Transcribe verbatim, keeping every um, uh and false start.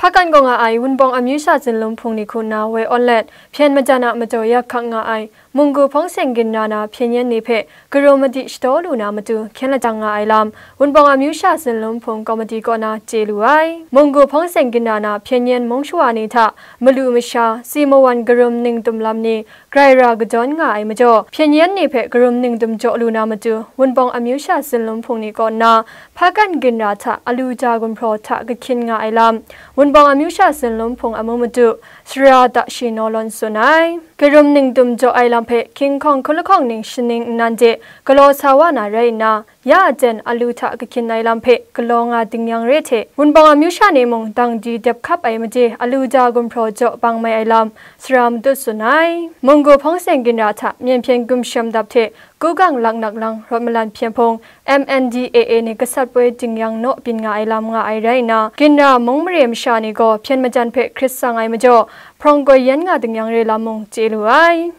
Hpakan kaw nga ai Wunpawng amyu sha zunlum hpung ni hku nna woi awn let, hpyen majan a majaw yak hkak nga ai munggu hpawng seng ginra na hpyen yen ni hpe karum madi shadaw lu na matu hkyen lajang nga ai lam, Wunpawng amyu sha zunlum hpung kawmadi kaw na chye lu ai. Munggu hpawng seng ginra na hpyen yen mung shawa ni hta malu masha, si mawan karum ningtum lam ni grai ra kadawn nga ai majaw, hpyen yen ni hpe karum ningtum jaw lu na matu, Wunpawng amyu sha zunlum hpung ni kaw nna, hpakan ginra hta alu ja gumhpraw hta kahkyin nga ai lam, Wunpawng amyu sha zunlum hpung amu madu, sara da shi naw lawn tsun ai. Karum ningtum jaw ai lam hpe hkying hkawng hkun lahkawng ning shaning nnan de galaw sa wa na rai nna, ya aten alu hta kahkyin ai lam hpe galaw nga ding yang re hte, Wunpawng amyu sha ni mung dang di dep hkap ai made alu ja gumhpraw jaw bang mai ai lam, sara matut tsun ai. Munggu hpawng seng ginra hta myen hpyen gumshem dap hte, Kugang laknak lang rawt malan hpyen hpung M N D A A ni gasat poi ding yang naw byin nga ai lam nga ai rai nna, ginra mung mare masha ni gaw hpyen majan hpe hkrit tsang ai majaw, hprawng koi yan nga ding yang re lam mung chye lu ai.